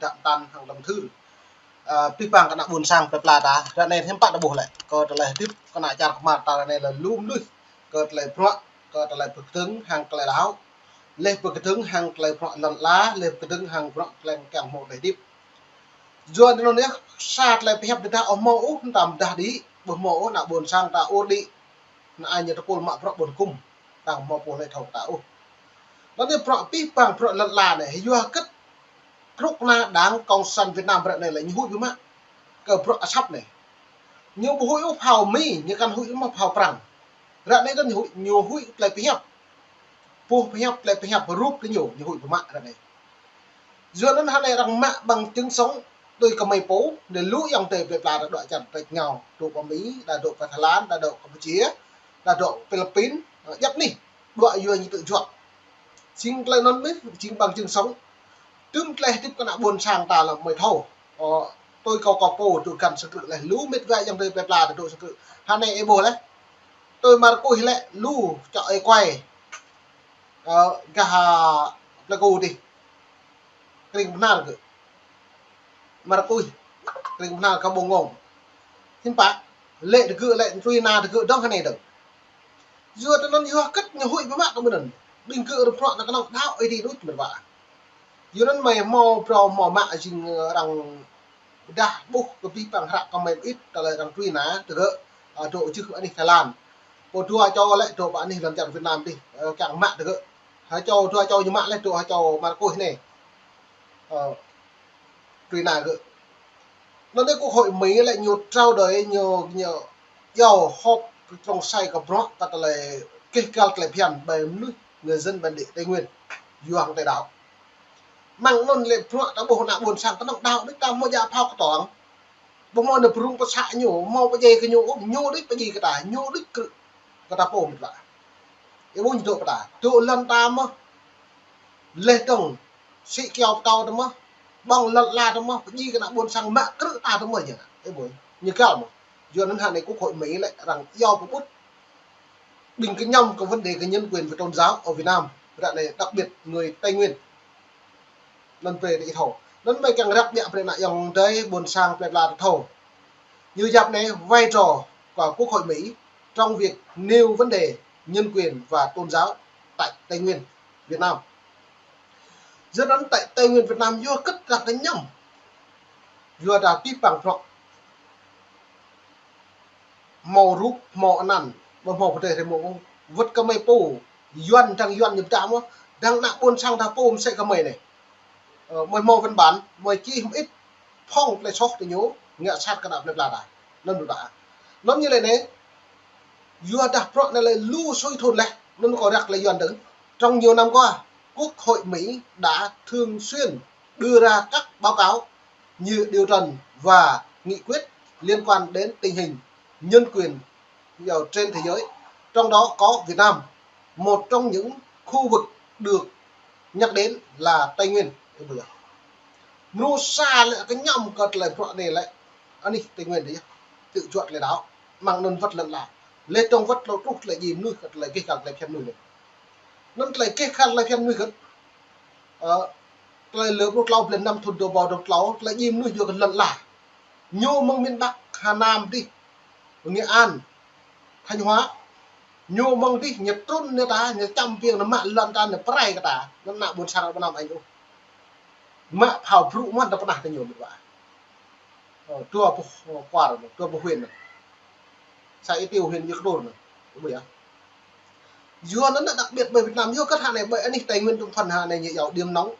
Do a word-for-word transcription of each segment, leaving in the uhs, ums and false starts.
Dăp tăn hăng lăm thưr. Ơ, pih pang kơ ană ƀôn sang plơi pla ta, ră anai hiư̆m pă ta ƀuh lĕ. Kơ tơlơi hơdip kơ ană čar kơ mă ta ră anai lĕ lu mơnuih. Kơ tơlơi bruă, kơ tơlơi pơkơdơ̆ng hăng tơlơi đaŏ. Leh pơkơdơ̆ng hăng tơlơi bruă lŏn ala, leh pơkơdơ̆ng hăng bruă tơlơi kiăng hmâo tơlơi hơdip. Yua anŭn yơh, sa tơlơi pơhiăp tơdah ôh hmâo ôh, tơdah đĭ, ƀu hmâo ôh, ană ƀôn sang ta ur đĭ. Ană ai ñu tơpul mă bruă ƀôn kŭm, tơdah hmâo pô lĕ thâo ta ôh. Anŭn yơh bruă pih pang bruă lŏn ala anai, yua hơget krŭk na Đảng Cộng sản Việt Nam ră anai lĕ ñu huĭ biă mă kơ bruă asăp anai. Ñu ƀu huĭ ôh phao Mi, ñu kăn huĭ ôh mă phao Prăng. Ră anai kăn ñu huĭ, ñu huĭ tơlơi pơhiăp. Pô pơhiăp, tơlơi pơhiăp rup kơ ñu, ñu huĭ biă mă ră anai. Yua anŭn hơnai arăng mă bằng chứng sống tui kơ mơi pô, anai lu ayŏng adơi plơi pla ta dŏ čar tač ngao, dŏ pơ Mi, đa dŏ pơ Thái Lan, đa dŏ Campuchia, đa dŏ Philippin, ơ, djăp anih, dŏ yua ñu tŭ juă. Jing tơlơi anŭn mơ̆n, jing bằng chứng sống. Tơm tơlơi hơdip kơ ană ƀôn sang ta lăm mơi thâo. Ơ, tui kâo kơ pô dŏ găn sơkrư̆ leh, lu mĕt wa ayŏng adơi plơi pla ta dŏ sơkrư̆. Hơnai ih ƀuh leh. Tui Markuih lĕ, lu čŏk ơi kuai. Ơ, gah, ơ, Plơi Ku dih. Kring Bơhnar gơ̆. Markuih. Kring Bơhnar gah Ƀông Ngông. Hiư̆m pă, lĕ tơ gơ̆ lĕ, trui na tơ gơ̆ dơ̆ng hơnai dơ̆ng. Yua tơ anŭn yua hơget ñu huĭ biă mă kơ mơi anŭn. Ƀing gơ̆ rơp ruă na kơnơ̆ng đaŏ ơi adih đôč mĕt wa. Yua anŭn mơi hmâo phrâo hmâo mă jing arăng pơdah ƀuh kơ pih pang hră kơ mơi mơit, tơlơi arăng trui na tơ gơ̆, ơ, dŏ jưh anih Thái Lan. Pô dua čô lĕ dŏ pơ anih lŏn čar Việt Nam dih, ơ, kiăng mă tơ gơ̆. Hơčâo dua čô ñu mă leh dŏ hơčâo Markuih anai. Ơ, trui na gơ̆. Anŭn anai Quốc hội Mỹ lĕ ñu trao đổi, ñu, ñu iâu họp trong sai kơ bruă kơ tơlơi keh kal tơlơi phiăn ƀơi mơnuih người dân bản địa Tây Nguyên. Yua hăng tơlơi đaŏ. Mơ̆ng anŭn lĕ bruă ta ƀuh ană ƀôn sang kơnơ̆ng đaŏ đôč, ta hmâo djă phao kơtuang. Ƀu hmâo ană pơrŭng pơsă ñu, hmâo pơdjai kơ ñu, ñu đôč pơdjai kơ ta, ñu đôč krư̆ kơ ta pô mĕt wa. Ih ƀuh ñu dŏ pơ ta, dŏ lŏn ta mơ̆n. Leh dơ̆ng, sĭ kyâo pơtâo ta mơ̆n, ƀơ̆ng lŏn ala ta mơ̆n, pơdjai kơ ană ƀôn sang mă krư̆ ta ta mơ̆n ñu. Ih ƀuh, ñu găl mơ̆n. Yua anŭn hơnai Quốc hội Mỹ lĕ arăng iâu pơƀut ƀing kơ ñăm kơ vấn đề kơ nhân quyền và tôn giáo ở Việt Nam, ră anai đặc biệt người Tây Nguyên. Anŭn brơi ta ih thâo. Anŭn mơi kiăng răk biă brơi ană ayŏng adơi ƀôn sang plơi pla ta thâo. Ñu yap anai vai trò của Quốc hội Mỹ trong việc nêu vấn đề nhân quyền và tôn giáo tại Tây Nguyên, Việt Nam. Yua anŭn tại Tây Nguyên Việt Nam yua hơget arăng kơ ñăm. Yua ta pih pang bruă hmâo rup, hmâo anăn, ƀu hmâo pơdơi hrơi mông. Wơ̆t kơ mơi pô, Yuan dăng Yuan ñu pơdah mơ̆n, dăng ană ƀôn sang ta pô mơsĕ kơ mơi anai. Ơ, mơi hmâo văn bản, mơi čih mơit, phŏng tơlơi soh tơ ñu, ngă sat kơ ană plơi pla ta. Anŭn ƀu ta. Anŭn ñu lĕ anai, yua dah bruă anai lĕ lu sui thun leh, anŭn kâo răk lĕ Yuan dơ̆ng. Trong nhiều năm qua, Quốc hội Mỹ đã thường xuyên đưa ra các báo cáo như điều trần và nghị quyết liên quan đến tình hình nhân quyền ở trên thế giới, trong đó có Việt Nam, một trong những khu vực được nhắc đến là Tây Nguyên. Mơnuih sa lĕ kơ ñăm kơ tơlơi bruă anai lĕ anih Tây Nguyên dih, tŭ juă tơlơi đaŏ, mơ̆ng anŭn wơ̆t lŏn ala. Leh dơ̆ng wơ̆t lŏ truh tơlơi djai mơnuih kơ tơlơi keh kal tơlơi phiăn mơnuih anai. Anŭn tơlơi keh kal tơlơi phiăn mơnuih kơ Ơ, tơlơi lơ pluh klâo blan năm thŭn dua rơbâo dua pluh klâo, tơlơi djai mơnuih yua kơ lŏn ala. Ñu mơ̆ng miền Bắc, Hà Nam dih, Nghệ An, Thanh Hóa. Ñu mơ̆ng dih, ñu trŭn ñu ta, ñu čăm ƀiêng ñu mă lŏn ta, ñu pơrai kơ ta. Anŭn ană ƀôn sang Việt Nam anai ôh. Mă phao brŭ mơ̆n ta pơnah kơ ñu mĕt wa. Ơ, dua pluh kuar, dua pluh huyện anŭn. Sa Y Tiêu huyện Ia Kdôr anŭn. Ƀu yơh. Yua anŭn đặc biệt ƀơi Việt Nam yua hơget hơnai ƀơi anih Tây Nguyên trong phần hơnai ñu iâu điểm nóng.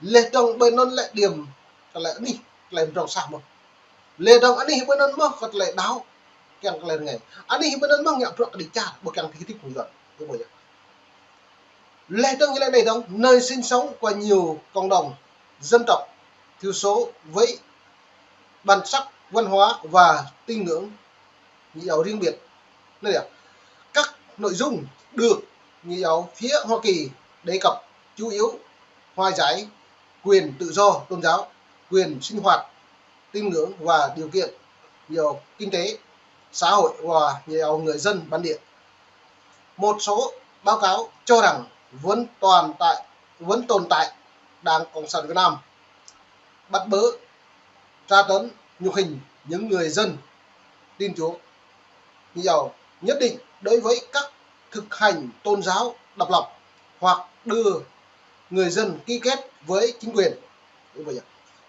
Leh dơ̆ng ƀơi anŭn lĕ điểm, kơ tơlơi anih, tơlơi mdrŏng sah mơ̆n. Leh dơ̆ng anih ƀơi anŭn mơ̆n kơ tơlơi đaŏ, kiăng tơlơi rơngai. Anih ƀơi anŭn mơ̆n ngă bruă kơđi čar, ƀu kiăng thâo hơdip hăng Yuan. Ƀu yơh. Leh dơ̆ng ñu lĕ anai dơ̆ng, nơi sinh sống của nhiều cộng đồng dân tộc thiểu số với bản sắc văn hóa và tín ngưỡng, ñu iâu riêng biệt. Anai yơh, các nội dung được, ñu iâu, phía Hoa Kỳ đề cập chủ yếu hòa giải quyền tự do tôn giáo, quyền sinh hoạt tín ngưỡng và điều kiện, ñu iâu, kinh tế, xã hội và, ñu iâu, người dân bản địa. Một số báo cáo cho rằng vẫn tồn tại, vẫn tồn tại Đảng Cộng sản Việt Nam bắt bớ, tra tấn, nhục hình những người dân tin Chúa, như giàu nhất định đối với các thực hành tôn giáo độc lập hoặc đưa người dân ký kết với chính quyền.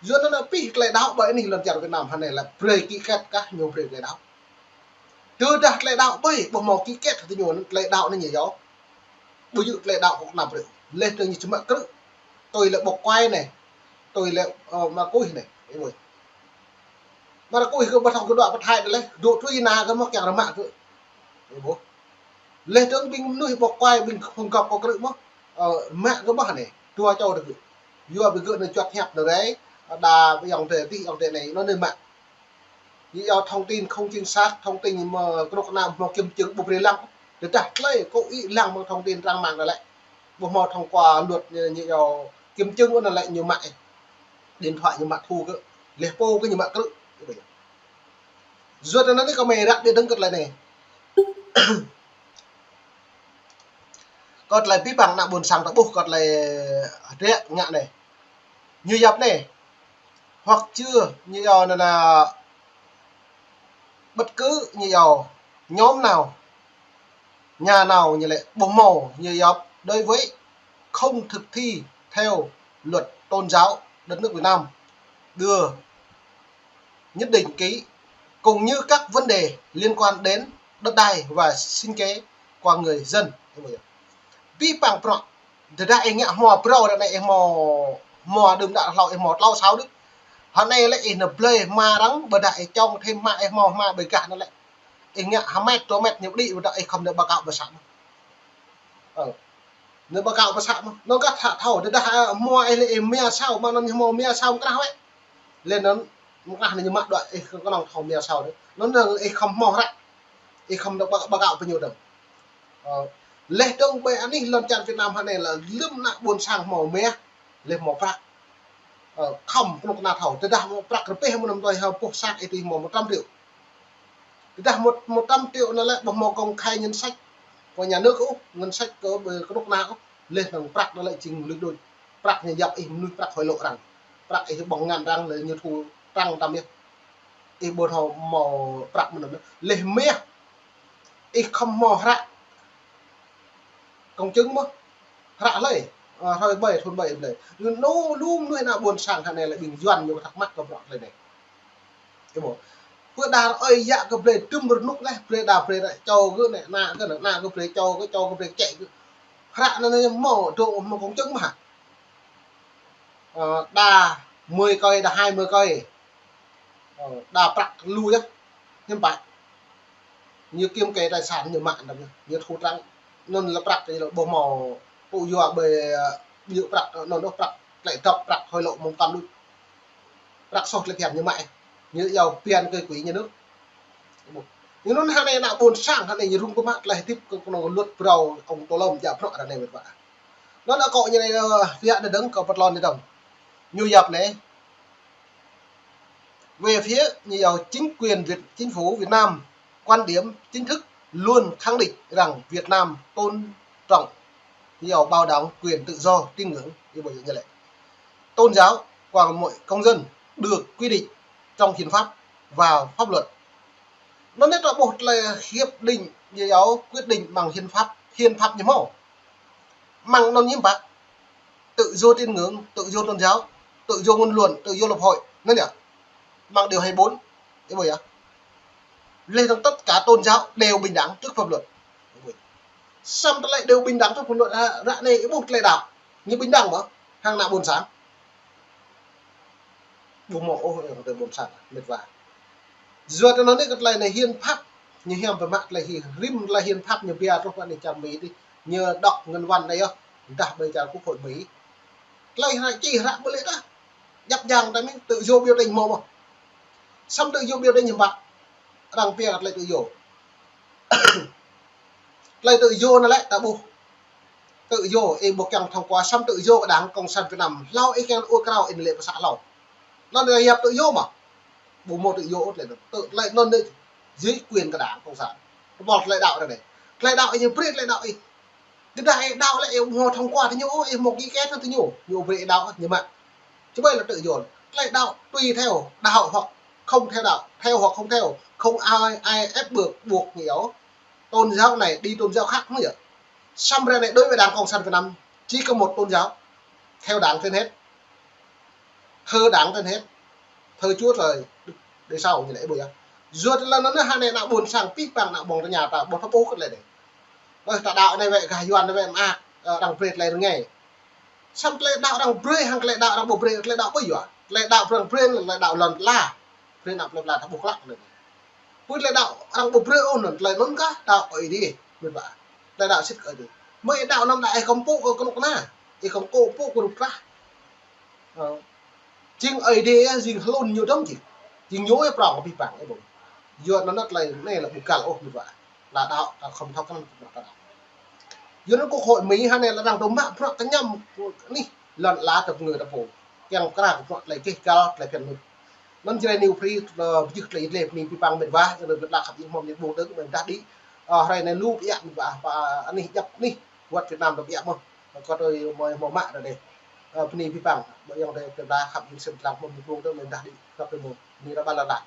Yua anŭn pih tơlơi đaŏ ƀơi anih lŏn čar Việt Nam hơnai lĕ brơi ký kết kah ñu brơi tơlơi đaŏ. Tơdah tơlơi đaŏ ƀơi, ƀu hmâo ký kết tơ ñu, tơlơi đaŏ anai ñu yơh. Ƀu djơ̆ tơlơi đaŏ kơ anăp brơi. Leh tơ̆ng ñu čơmă krư̆. Tui lĕ ƀok kuai anai. Tui lĕ, ơ, Markus anai. Ih ƀuh. Markus kơ ƀu thâo kơ dŏ pơthai đơi leh. Dŏ tui na kơ mơ̆ kiăng rơmă kơ. Ih ƀuh. Leh tơ̆ng ƀing mơnuih ƀok kuai, ƀing khŏm găp kơ krư̆ mơ̆. Ơ, mă kơ ƀuh anai. Dua čô tơ kơ. Yua ƀing gơ̆ anai čuăt hiăp anai rai. Đa ƀing ayŏng adơi, tih ayŏng adơi anai, anŭn anai mă. Ñu yua thông tin không chính xác, thông tin mơ̆ kơnuk kơna ƀu hmâo kiểm chứng ƀu brơi lăng. Tơdah tơlơi kơ ih lăng mơ̆ng thông tin trang mạng anai lĕ. Ƀu hmâo thông qua luật ñu, ñu yua kiểm chứng anŭn lĕ ñu mă. Điện thoại ñu mă thu kơ. Leh pô kơ ñu mă krư̆. Yua anŭn anai kơ mơi ră ƀiă dơ̆ng kơ tơlơi anai. Kơ tơlơi pih păng ană ƀôn sang ta ƀuh kơ tơlơi hơdră ngă anai. Ñu yap anai. Hoặc chưa, ñu yua anŭn anai, bất cứ ñu yua nhóm nào, nhà nào ñu lĕ ƀu hmâo, ñu yap đối với không thực thi theo luật tôn giáo đất nước Việt Nam đưa nhất định ký, cũng như các vấn đề liên quan đến đất đai và sinh kế của người dân. Pih păng prŏ. Tơdah ih ngă hmua prŏ ră anai ih hmâo, hmua đưm đă hlâo ih hmâo tlâo sa đưm. Hơnai lĕ ih nao blơi hma arăng, ƀôdah ih čong thêm hma ih hmâo hma ƀơi gah anŭn lĕ. Ih ngă ha met, dua met ñu đĭ ƀôdah ih khŏm nao báo cáo pơ să mơ̆n. Ơ. Nao báo cáo pơ să mơ̆n. Anŭn kah thâo, tơdah, ơ, hmua ih lĕ ih mia sao, mơ̆ng anŭn hmâo mia sao mơkrah wĕ. Leh anŭn mơkrah anai ñu mă đuaĭ ih kơnơ̆ng thâo mia sao đơi. Anŭn anŭn ih khŏm hmâo hră. Ih khŏm nao báo, báo cáo pơ ñu dơ̆ng. Ơ, leh dơ̆ng ƀơi anih lŏn čar Việt Nam hơnai lĕ lơ̆m ană ƀôn sang hmâo mia, leh hmâo prăk. Ơ, khŏm kơnuk kơna thâo, tơdah hmâo prăk rơbeh mơ̆n anăm tui hmâo boh sat ih tui hmâo một trăm triệu. Tơdah một, một trăm triệu anŭn lĕ ƀu hmâo công khai ngân sách của nhà nước ôh, ngân sách kơ ƀơi kơnuk kơna ôh, leh anŭn prăk anŭn lĕ jing lui đuaĭ. Prăk ñu yap ih mơnuih prăk hối lộ arăng. Prăk ih ƀơ̆ng ngăn arăng lĕ ñu thu trăng tăm yơh. Ih ƀu thâo hmâo prăk mơ̆n anŭn. Leh mia. Ih khŏm hmâo hră công chứng mơ̆. Hră hlơi, ơ, hrơi ƀai, thun ƀai blơi. Ñu lu mơnuih ană ƀôn sang hơnai lĕ ƀing Yuan ñu thắc mắc kơ prŏ tơlơi anai. Ih ƀuh. Pơ đa ơi yă kơ blơi tơm rơnŭk leh, blơi đa blơi ră čô kơ anai, ană kơ anai, ană kơ blơi čô kơ, čô kơ blơi čĕ kơ. Hră anŭn anai hmâo, dŏ hmâo công chứng mơ̆ hă. Ơ, đa mười cây, đa hai mươi cây. Ơ, đa prăk lu yơh. Hiư̆m pă. Ñu kiểm kê tài sản ñu mă anŭn, ñu thu trăng. Anŭn lĕ prăk ñu lĕ ƀu hmâo tŭ yua ƀơi, ơ, ƀu djơ̆ prăk, ơ, anŭn ôh prăk, tơlơi dŏp prăk hối lộ mơ̆ng tăm đuaĭ. Prăk soh tơlơi phiăn ñu mă. Ñu yua phiăn kơ quỹ nhà nước. Ñu anŭn hơnai ană ƀôn sang hơnai ñu rŭng kơ mă tơlơi hơdip kơ kơnơ̆ng luật phrâo ông Tô Lâm djă prŏ ră anai mĕt wa. Anŭn akŏ ñu anai, ơ, pia anai dơ̆ng kơ pơtlon anai dơ̆ng. Ñu yap anai. Về phía như giàu chính quyền Việt, chính phủ Việt Nam, quan điểm chính thức luôn khẳng định rằng Việt Nam tôn trọng như giàu bảo đảm quyền tự do tín ngưỡng, như vậy như lệ. Tôn giáo của mỗi công dân được quy định trong hiến pháp và pháp luật. Nó nét là một là hiệp định như giàu quyết định bằng hiến pháp, hiến pháp như mô. Măng non hiến pháp. Tự do tín ngưỡng, tự do tôn giáo, tự do ngôn luận, tự do lập hội. Nó nhỉ? Bằng điều hai bốn. Ih ƀuh yơh. Leh dơ̆ng tất cả tôn giáo đều bình đẳng trước pháp luật. Samơ̆ tơlơi đều bình đẳng trước pháp luật, ră, ră anai ih ƀuh tơlơi đaŏ. Ñu bình đẳng mơ̆? Hăng ană ƀôn sang. Ƀu hmâo ôh, ơ, tơlơi ƀôn sang, mĕt wa. Yua tơ anŭn anai kơ tơlơi anai hiến pháp, ñu hiam pơmă tơlơi hi-, rĭm tơlơi hiến pháp ñu pia truh pơ anai čar Mi tih, ñu đọc ngăn văn anai yơh, dah ƀơi čar Quốc hội Mi. Tơlơi hră čih hră ƀu lĕ tah. Djăp djang ta mĭn, tự do biểu tình mơ̆ mơ̆. Samơ̆ tự do biểu tình hiư̆m pă. Arăng pia tơlơi tự do. Tơlơi tự do anŭn lĕ ta ƀuh. Tự do, ih ƀu kiăng thông qua samơ̆ tự do kơ Đảng Cộng sản Việt Nam. Hlâo ih kiăng ur krao ih lĕ pơsă hlâo. Anŭn lĕ hiăp tự do mơ̆. Ƀu hmâo tự do ôh tơlơi anŭn. Tơlơi anŭn lĕ dưới quyền kơ Đảng Cộng sản. Tơpul tơlơi đaŏ ră anai. Tơlơi đaŏ ih ñu brơi tơlơi đaŏ ih. Tơdah ih đaŏ lĕ ih ƀu hmâo thông qua tơ ñu, ih ƀu ký kết tơ ñu, ñu brơi ih đaŏ ñu mă. Čơbơi lĕ tự do. Tơlơi đaŏ tùy theo, đaŏ hoặc không theo đaŏ, theo hoặc không theo, không ai ai ép buộc buộc nhiều tôn giáo này đi tôn giáo khác nữa. Sampai này đối với Đảng Cộng sản Việt Nam chỉ có một tôn giáo, theo đảng trên hết, thờ đảng trên hết, thờ Chúa Trời, Đức Chúa Trời sau như lễ bùi. Yua tơlơi anŭn hơnai ană ƀôn sang pih pang ană ƀôn tơña ta ƀu thâo ƀuh kơ tơlơi anai. Ơ, ta đaŏ anai wơ̆t gah Yuan anai wơ̆t mơak, ơ, arăng brơi tơlơi rơngai. Samơ̆ tơlơi đaŏ arăng brơi hăng tơlơi đaŏ arăng ƀu brơi, tơlơi đaŏ ƀu yua. Tơlơi đaŏ arăng brơi, tơlơi đaŏ lŏn la. Brơi ană plơi pla ta ƀuh klă anai. Pơ tơlơi đaŏ arăng ƀu brơi ôh anŭn, tơlơi anŭn kah đaŏ Ơi Adai, mĭt wa. Tơlơi đaŏ sĭt kơ Ơi Adai. Mơ̆ đaŏ anŭn đaŏ ih khŏm pŭ kơ kơnuk kơna, ih khŏm kơ pŭ kơ rup trah. Ơ. Jing Ơi Adai, jing hlŭn ñu dong jing. Jing ñu ih prong kơ pih pang ih ƀuh. Yua anŭn tơlơi anai lĕ ƀu găl ôh mĭt wa. Tơlơi đaŏ, ta khŏm thâo krăn kơ bruă ta đaŏ. Yua anŭn Quốc hội Mi hơnai lĕ arăng dŏ mă bruă kơñăm anih lŏn la ta pơngư ta pô. Kiăng kơ kra kơ bruă tơlơi keh găl tơlơi phiăn mơ̆n. Anŭn jrai New Free, ơ, pơjưh tơlơi dleh bơni pih pang mĭt wa, anŭn ƀlĕ khăp jing hmâo mơ̆ng ƀuh tơ̆ mơ̆ng dah đĭ. Ơ, hrơi anai lu biă mĭt wa, pơ anih djăp anih, wơ̆t Việt Nam ta biă mơ̆n. Kơ tui mơ̆ hmâo mă ră anai. Ơ, bơni pih pang, ƀơi ayŏng adơi plơi pla khăp jing sem tlang hmâo mơ̆ng ƀuh tơ̆ mơ̆ng dah đĭ, khăp tơ̆ mơ̆ng. Bơni ră ƀă lăn la.